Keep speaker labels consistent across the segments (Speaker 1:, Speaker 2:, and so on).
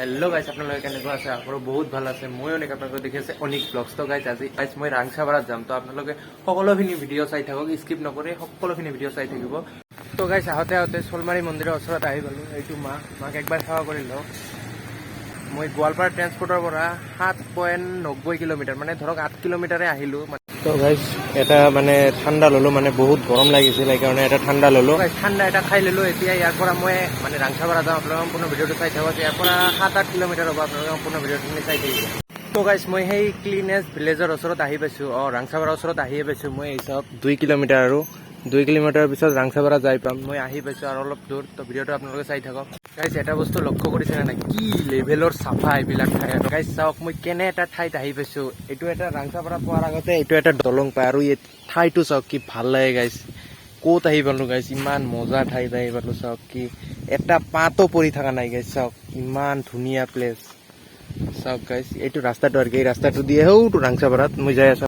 Speaker 1: Hello' গাইছ, আপোনালোকে কেনেকুৱা আছে? আপোনালোকৰ বহুত ভাল আছে। মই অনিক, আপোনালোকে দেখি আছে অনিক ব্লগছ। তো গাইছ, আজি গাইছ মই ৰাংচাপাৰাত যাম। তো আপোনালোকে সকলোখিনি ভিডিঅ' চাই থাকক, স্কিপ নকৰি সকলোখিনি ভিডিঅ' চাই থাকিব। তো গাইছ, আহোঁতে আহোঁতে শোলমাৰী মন্দিৰৰ ওচৰত আহি গ'লোঁ। এইটো মাক একবাৰ সেৱা কৰি লওঁ। মই গোৱালপাৰা ট্ৰেন্সপৰ্টৰ পৰা 7.90 কিলোমিটাৰ, মানে ধৰক 8 কিলোমিটাৰে আহিলোঁ। তো গাইছ, এটা মানে ঠাণ্ডা ল'লোঁ, মানে বহুত গৰম লাগিছিল, সেইকাৰণে এটা ঠাণ্ডা ল'লোঁ। Guys, ঠাণ্ডা এটা খাই ল'লোঁ। এতিয়া ইয়াৰ পৰা মই মানে ৰাংচাপাৰা যাম। আপোনালোকে সম্পূৰ্ণ ভিডিঅ'টো চাই থাকক। ইয়াৰ পৰা 7-8 কিলোমিটাৰ হ'ব। আপোনালোকে সম্পূৰ্ণ ভিডিঅ'খিনি চাই থাকিব। তো গাইছ, মই সেই ক্লিনেষ্ট ভিলেজৰ ওচৰত আহি পাইছোঁ। অঁ, ৰাংচাপাৰাৰ ওচৰত আহিয়ে পাইছোঁ মই। এই চাওক, 2 কিলোমিটাৰ আৰু 2 কিলোমিটাৰৰ পিছত ৰাংচাপাৰা যাই পাম। মই আহি পাইছোঁ আৰু অলপ দূৰ। তো ভিডিঅ'টো আপোনালোকে চাই থাকক। গাইছ, এটা বস্তু লক্ষ্য কৰিছে নে নাই, কি লেভেলৰ চাফা এইবিলাক ঠাই? আৰু গাইছ চাওক, মই কেনে এটা ঠাইত আহি পাইছোঁ। এইটো এটা ৰাংচাপাৰা পোৱাৰ আগতে এইটো এটা দলং পায় আৰু এই ঠাইটো চাওক, কি ভাল লাগে গাইছ। ক'ত আহি পালো গাইছ! ইমান মজা ঠাইত আহি পালো। চাওক, কি এটা পাতো পৰি থকা নাই গাইছ। চাওক, ইমান ধুনীয়া প্লেচ। চাওক গাইছ, এইটো ৰাস্তাটো আৰু কি, এই ৰাস্তাটো দিয়ে সৌটো ৰাংচাপাৰাত মই যাই আছো।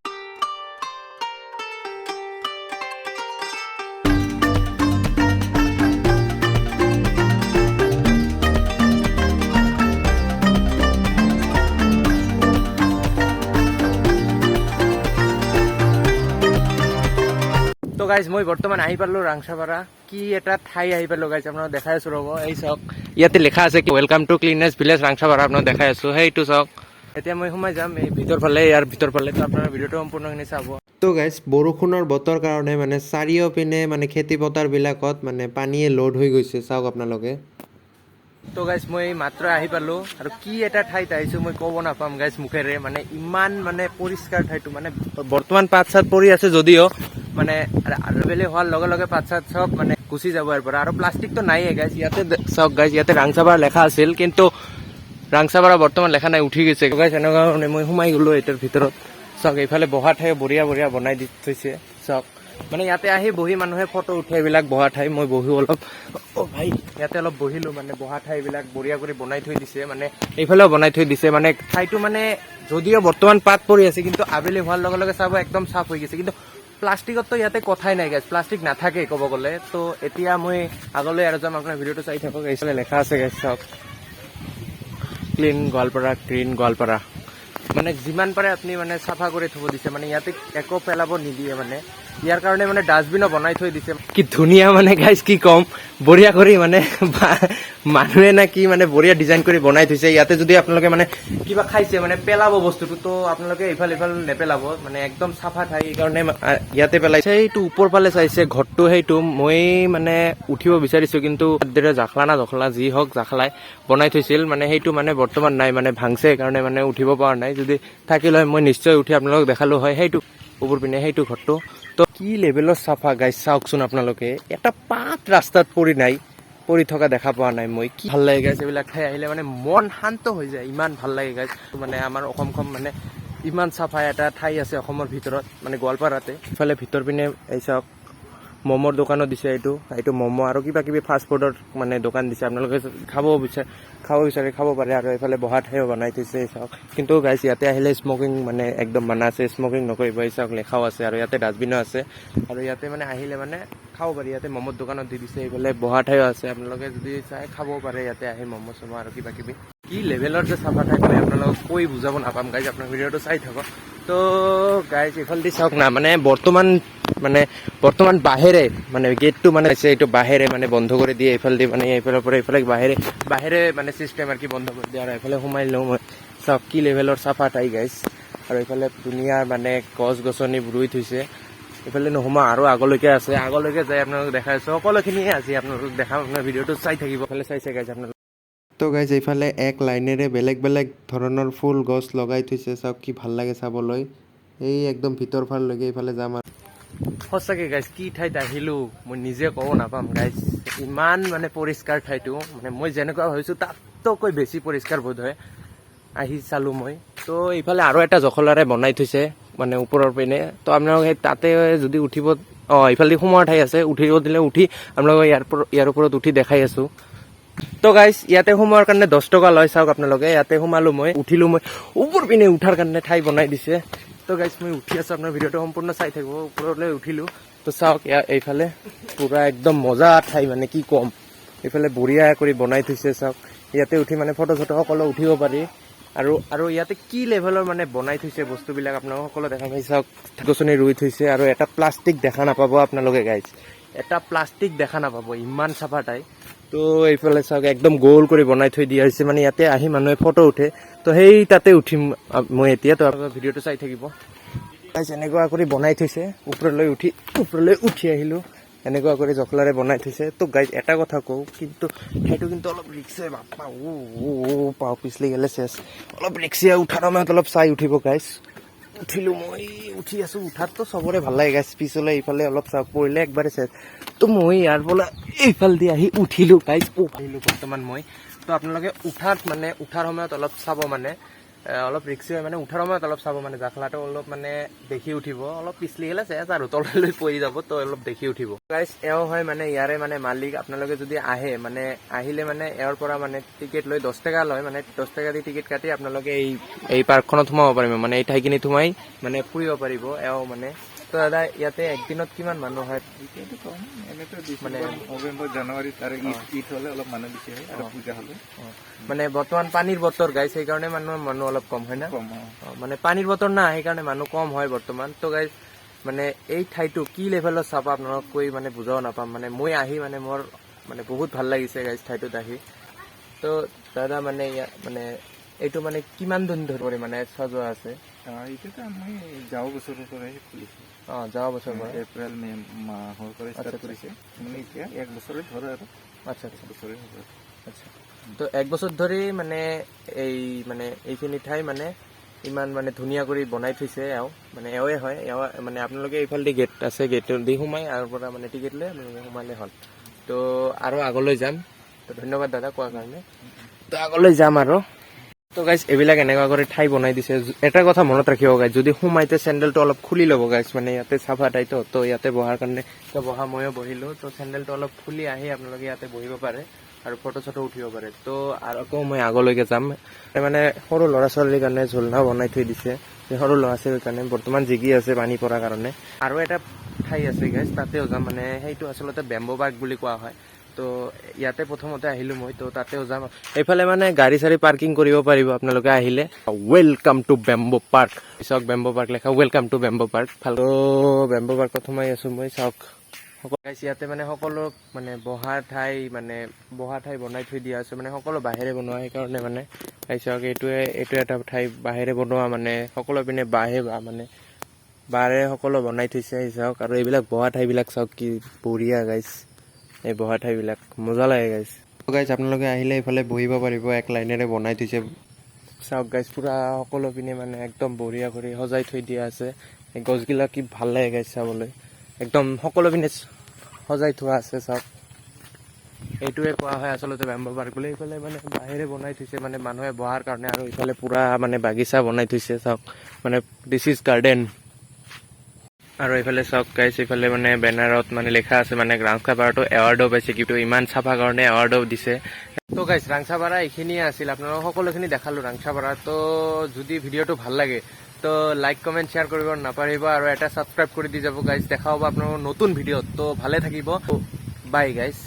Speaker 1: তো গাইজ, মই বৰ্তমান আহি পালো ৰাংচাপাৰা। কি এটা ঠাই আহি পালো গাইজ! আপোনাক দেখাই আছো, ৰ'ব। এই চাওক, ইয়াতে লেখা আছে কি, "Welcome to cleanest village Rangsapara"। আপোনাক দেখাই আছো, সেইটো চাওক। এতিয়া মই সোমাই যাম এই ভিতৰ ফালে, ইয়াৰ ভিতৰ ফালে। তো আপোনাৰ ভিডিঅ'টো সম্পূৰ্ণখিনি চাব।
Speaker 2: তো গাইজ, বৰষুণৰ বতৰ কাৰণে মানে চাৰিওপিনে মানে খেতি পথাৰবিলাকত মানে পানীয়ে লোড হৈ গৈছে। চাওক আপোনালোকে।
Speaker 1: তো গাইজ, মই মাত্ৰ আহি পালো আৰু কি এটা ঠাইত আহিছো মই ক'ব নাপাম গাইজ মুখেৰে। মানে ইমান মানে পৰিষ্কাৰ ঠাইটো। মানে বৰ্তমান পাত চাত পৰি আছে যদিও মানে আবেলি হোৱাৰ লগে লগে পাত চাত চব মানে গুচি যাব ইয়াৰ পৰা। আৰু প্লাষ্টিকটো নাইয়ে গাইজ ইয়াতে। চাওক গাইজ, ইয়াতে ৰাংচাপাৰা লেখা আছিল, কিন্তু ৰাংচাপাৰা বৰ্তমান লেখা নাই, উঠি গৈছে গাইজ। এনেকুৱা মানে মই সোমাই গ'লো এইটোৰ ভিতৰত। চাওক, এইফালে বহা ঠাই বঢ়িয়া বঢ়িয়া বনাই দি থৈছে। চাওক, মানে ইয়াতে আহি বহি মানুহে ফটো উঠে। এইবিলাক বহা ঠাই, মই বহো অলপ। অ ভাই, ইয়াতে অলপ বহিলো। মানে বহা ঠাইবিলাক বঢ়িয়া কৰি বনাই থৈ দিছে। মানে এইফালেও বনাই থৈ দিছে। মানে ঠাইটো মানে যদিও বৰ্তমান পাত পৰি আছে, কিন্তু আবেলি হোৱাৰ লগে লগে চাব একদম চাফ হৈ গৈছে। কিন্তু প্লাষ্টিকততো ইয়াতে কথাই নাই গাইজ, প্লাষ্টিক নাথাকে ক'ব গ'লে। তো এতিয়া মই আগলৈ আৰু যাম, আপোনাৰ ভিডিঅ'টো চাই থাকক। এইফালে লেখা আছে গাইজ, চাওক, "ক্লিন গোৱালপাৰা, গ্ৰীণ গোৱালপাৰা"। মানে যিমান পাৰে আপুনি মানে চাফা কৰি থ'ব দিছে। মানে ইয়াতে একো পেলাব নিদিয়ে। মানে ইয়াৰ কাৰণে মানে ডাষ্টবিনো বনাই থৈ দিছে। কি ধুনীয়া মানে গাইজ, কি ক'ম, বঢ়িয়া কৰি মানে মানুহে নে কি, মানে বঢ়িয়া ডিজাইন কৰি বনাই থৈছে। ইয়াতে যদি আপোনালোকে মানে কিবা খাইছে, মানে পেলাব বস্তুটো, তো আপোনালোকে ইফাল ইফাল নেপেলাব। মানে একদম চাফা ঠাই, সেইকাৰণে ইয়াতে পেলাইছে। সেইটো ওপৰ ফালে চাইছে ঘৰটো, সেইটো মই মানে উঠিব বিচাৰিছো, কিন্তু জাখলা না জখলা যি হওক, জাখলাই বনাই থৈছিল। মানে সেইটো মানে বৰ্তমান নাই, মানে ভাংছে, সেইকাৰণে মানে উঠিব পৰা নাই। যদি থাকিল হয়, মই নিশ্চয় উঠি আপোনালোকক দেখালো হয়। সেইটো ওপৰ পিনে সেইটো ঘৰটো। তো কি লেভেলৰ চাফা গাইজ, চাওকচোন আপোনালোকে। এটা পাত ৰাস্তাত পৰি নাই, পৰি থকা দেখা পোৱা নাই মই। কি ভাল লাগে গাইজ! এইবিলাক ঠাই আহিলে মানে মন শান্ত হৈ যায়, ইমান ভাল লাগে গাইজ। মানে আমাৰ অসমখন মানে ইমান চাফা এটা ঠাই আছে অসমৰ ভিতৰত, মানে গোৱালপাৰাতে। ইফালে ভিতৰ পিনে এই চাওক, ম'মৰ দোকানো দিছে। এইটো ম'ম' আৰু কিবা কিবি ফাষ্ট ফুডৰ মানে দোকান দিছে। আপোনালোকে খাব বিচাৰে খাব পাৰে। আৰু এইফালে বহা ঠাইও বনাই থৈছে, এই চাওক। কিন্তু গাইজ, ইয়াতে আহিলে স্মকিং মানে একদম মানা আছে, স্মকিং নকৰিব। এই চাওক, লেখাও আছে আৰু ইয়াতে ডাষ্টবিনো আছে। আৰু ইয়াতে মানে আহিলে মানে খাব পাৰি। ইয়াতে ম'মৰ দোকানত দি দিছে। এইফালে বহা ঠাইও আছে, আপোনালোকে যদি চাই খাব পাৰে ইয়াতে আহি ম'ম' চম' আৰু কিবা কিবি। কি লেভেলৰ যে চাফা ঠাই, মই আপোনালোকক কৈ বুজাব নাপাম গাইজ। আপোনাৰ ভিডিঅ'টো চাই থাকক। তো গাইজ, এইফালেদি চাওক না, মানে বৰ্তমান বাহেৰে মানে গেটটো মানে আছে, এইটো বাহেৰে মানে বন্ধ কৰি দিয়ে এইফালেদি। মানে এইফালৰ পৰা এইফালে বাহেৰে বাহেৰে মানে চিষ্টেম আৰু কি বন্ধ কৰি দিয়ে। আৰু এইফালে সোমাই লওঁ মই। চাওক, কি লেভেলৰ চাফা ঠাই গাইজ! আৰু এইফালে ধুনীয়া মানে গছ গছনি ৰুই থৈছে। এইফালে নোসোমা, আৰু আগলৈকে আছে। আগলৈকে যাই আপোনালোক দেখাই আছো। সকলোখিনিয়ে আজি আপোনালোক দেখাম, আপোনাৰ ভিডিঅ'টো চাই থাকিব। এইফালে চাইছে গাইজ আপোনালোক।
Speaker 2: তো গাইজ, এইফালে এক লাইনেৰে বেলেগ বেলেগ ধৰণৰ ফুল গছ লগাই থৈছে। চাওক, কি ভাল লাগে চাবলৈ। এই একদম ভিতৰ ফাললৈকে এইফালে যাম আৰু।
Speaker 1: সঁচাকে গাইজ, কি ঠাইত আহিলো মই নিজে ক'ব নাপাম গাইজ। ইমান মানে পৰিষ্কাৰ ঠাইটো, মানে মই যেনেকুৱা ভাবিছো তাতকৈ বেছি পৰিষ্কাৰ বোধ হয় আহি চালো মই। তো এইফালে আৰু এটা জখলাৰে বনাই থৈছে মানে ওপৰৰ পিনে। তো আপোনালোকে সেই তাতে যদি উঠিব, অঁ, এইফালেদি সোমোৱা ঠাই আছে, উঠিব দিলে উঠি আপোনালোকে ইয়াৰ ওপৰত উঠি দেখাই আছো। তো গাইজ, ইয়াতে সোমোৱাৰ কাৰণে 10 টকা লয়। চাওক আপোনালোকে, ইয়াতে সোমালো মই, উঠিলো মই ওপৰ পিনে। উঠাৰ কাৰণে ঠাই বনাই দিছে। তো গাইজ, মই উঠি আছো, আপোনাৰ ভিডিঅ'টো সম্পূৰ্ণ চাই থাকিব। ওপৰলৈ উঠিলো। তো চাওক, ইয়াৰ এইফালে পুৰা একদম মজা ঠাই, মানে কি ক'ম, এইফালে বঢ়িয়া কৰি বনাই থৈছে। চাওক। ইয়াতে উঠি মানে ফটো চটো সকলো উঠিব পাৰি। আৰু আৰু ইয়াতে কি লেভেলৰ মানে বনাই থৈছে বস্তুবিলাক, আপোনালোক সকলো দেখা পাইছে। চাওক, গছনি ৰুই থৈছে আৰু এটা প্লাষ্টিক দেখা নাপাব আপোনালোকে গাইজ, এটা প্লাষ্টিক দেখা নাপাব, ইমান চাফা ঠাই। তো এইফালে চাওক, একদম গোল কৰি বনাই থৈ দিয়া হৈছে। মানে ইয়াতে আহি মানুহে ফটো উঠে। তো সেই তাতে উঠিম মই এতিয়া। তো আপোনালোকে ভিডিঅ'টো চাই থাকিব গাইজ। এনেকুৱা কৰি বনাই থৈছে, ওপৰলৈ উঠি আহিলো। এনেকুৱা কৰি জখলাৰে বনাই থৈছে। তো গাইজ, এটা কথা কওঁ কিন্তু, সেইটো কিন্তু অলপ ৰিক্সে। বাপ্পা ও ও ও, পাও পিছলি গ'লে চেচ। অলপ ৰিক্সি, উঠাৰ সময়ত অলপ চাই উঠিব গাইজ। উঠিলো মই, উঠি আছো। উঠাততো চবৰে ভাল লাগে গাইজ। পিছলে এইফালে অলপ চাওক, পৰিলে একবাৰে চেচ। তো মই ইয়াৰ পৰা এইফাল দি আহি উঠিলো গাইজ। আহিলো বৰ্তমান মই। তো আপোনালোকে উঠাত মানে উঠাৰ সময়ত অলপ চাব, মানে অলপ ৰিক্সি হয়। মানে উঠাৰ সময়ত অলপ চাব, মানে জাখলাটো অলপ মানে দেখি উঠিব। অলপ পিছলি গ'লে চেচ আৰু, তললৈ পৰি যাব। তো অলপ দেখি উঠিব গাইজ। এওঁ হয় মানে ইয়াৰে মানে মালিক। আপোনালোকে যদি আহে, মানে আহিলে মানে এওঁৰ পৰা মানে টিকেট লৈ 10 টকা লয়। মানে 10 টকা দি টিকেট কাটি আপোনালোকে এই পাৰ্কখনত সোমাব পাৰিব, মানে এই ঠাইখিনিত সোমাই মানে ফুৰিব পাৰিব। এওঁ মানে, তো দাদা, ইয়াতে একদিনত কিমান মানুহ হয়?
Speaker 3: এতিয়াতো কম, এনেতো
Speaker 1: মানে
Speaker 3: ডিচেম্বৰ, নৱেম্বৰ, জানুৱাৰীত আৰু ঈদ ঈদ হ'লে অলপ মানুহ বেছি হয় আৰু পূজা হ'লে।
Speaker 1: মানে বৰ্তমান পানীৰ বতৰ গাইজ, সেইকাৰণে মানুহ মানুহ অলপ কম হয় না?
Speaker 3: কম, অ।
Speaker 1: অ, মানে পানীৰ বতৰ না, সেইকাৰণে মানুহ কম হয় বৰ্তমান। তো গাইজ, মানে এই ঠাইটো কি লেভেলত চাফা, আপোনালোক কৈ মানে বুজাব নাপাম। মানে মই আহি মানে মোৰ মানে বহুত ভাল লাগিছে গাইজ ঠাইটোত আহি। তো দাদা, মানে মানে এইটো মানে কিমান দিন ধৰি মানে সজোৱা আছে?
Speaker 3: এতিয়াতো আমি যোৱা বছৰৰ পৰাই খুলিছোঁ।
Speaker 1: অ, যোৱা বছৰ পৰা।
Speaker 3: এপ্ৰিল মে মাহৰ পৰা ষ্টাৰ্ট কৰিছে। মানে এতিয়া এক বছৰে ধৰ আৰু।
Speaker 1: আচ্ছা আচ্ছা
Speaker 3: এক বছৰে হ'ব।
Speaker 1: আচ্ছা, তো এক বছৰ ধৰি মানে এই মানে এইখিনি ঠাই মানে ইমান মানে ধুনীয়া কৰি বনাই থৈছে এওঁ। মানে এওঁৱে হয়, এওঁ মানে আপোনালোকে এইফালেদি গেট আছে, গেটৰ দি সোমাই আৰু পৰা মানে টিকেট লৈ আপোনালোকে সোমালে হ'ল। তো আৰু আগলৈ যাম। তো ধন্যবাদ দাদা কোৱাৰ কাৰণে। তো আগলৈ যাম আৰু। তো গাইজ, এইবিলাক এনেকুৱা কৰি ঠাই বনাই দিছে। এটা কথা মনত ৰাখিব গাইজ, যদি সোমাইতে চেণ্ডেলটো অলপ খুলি ল'ব গাইজ। মানে ইয়াতে চাফা ঠাইতো, তো ইয়াতে বহাৰ কাৰণে, তো বহা ময়ো বহিলো। তো চেণ্ডেলটো অলপ খুলি আহি আপোনালোকে ইয়াতে বহিব পাৰে আৰু ফটো চটো উঠিব পাৰে। তো আৰু আকৌ মই আগলৈকে যাম। মানে সৰু ল'ৰা ছোৱালীৰ কাৰণে ঝুলনা বনাই থৈ দিছে, সেই সৰু ল'ৰা ছোৱালীৰ কাৰণে। বৰ্তমান জিকি আছে পানী পৰাৰ কাৰণে। আৰু এটা ঠাই আছে গাইজ, তাতেও যাম। মানে সেইটো আচলতে বেম্বো পাৰ্ক বুলি কোৱা হয়। তো ইয়াতে প্ৰথমতে আহিলো মই, তো তাতেও যাম। এইফালে মানে গাড়ী চাড়ী পাৰ্কিং কৰিব পাৰিব আপোনালোকে আহিলে। Welcome to Bamboo Park। চাওক, বেম্বো পাৰ্ক লেখা, welcome to Bamboo Park। ভাল। তো বেম্বো পাৰ্কত সোমাই আছো মই। চাওক গাইজ, ইয়াতে মানে সকলো মানে বহা ঠাই বনাই থৈ দিয়া আছে। মানে সকলো বাঁহেৰে বনোৱা, সেইকাৰণে মানে এই চাওক, এইটো এটা ঠাই বাঁহেৰে বনোৱা। মানে সকলো পিনে বাঁহে বাঁহ, মানে বাঁহেৰে সকলো বনাই থৈছে। এই চাওক, আৰু এইবিলাক বহা ঠাইবিলাক চাওক, কি বঢ়িয়া গাইজ। এই বহা ঠাইবিলাক মজা লাগে গাইজ।
Speaker 2: গাইজ, আপোনালোকে আহিলে এইফালে বহিব পাৰিব, এক লাইনেৰে বনাই থৈছে।
Speaker 1: চাওক গাইজ, পুৰা সকলো পিনে মানে একদম বঢ়িয়া কৰি সজাই থৈ দিয়া আছে। এই গছগিলা কি ভাল লাগে গাইজ চাবলৈ, একদম সকলো পিনে সজাই থোৱা আছে। চাওক, এইটোৱে কোৱা হয় আচলতে বেম্বো পাৰ্ক বুলি। এইফালে মানে বাঁহেৰে বনাই থৈছে, মানে মানুহে বহাৰ কাৰণে। আৰু ইফালে পুৰা মানে বাগিচা বনাই থৈছে। চাওক, মানে this is garden। আৰু এইফালে চাওক গাইজ, এইফালে মানে বেনাৰত মানে লিখা আছে, মানে ৰাংচাপাৰাটো এৱাৰ্ডো পাইছে, কিন্তু ইমান চাফা কাৰণে এৱাৰ্ডো দিছে। তো গাইজ, ৰাংচাপাৰা এইখিনিয়ে আছিল। আপোনালোকক সকলোখিনি দেখালো ৰাংচাপাৰা। তো যদি ভিডিঅ'টো ভাল লাগে, তো লাইক, কমেণ্ট, শ্বেয়াৰ কৰিব নাপাহৰিব আৰু এটা ছাবস্ক্ৰাইব কৰি দি যাব গাইজ। দেখা হ'ব আপোনালোকৰ নতুন ভিডিঅ'ত। তো ভালে থাকিব, বাই গাইজ।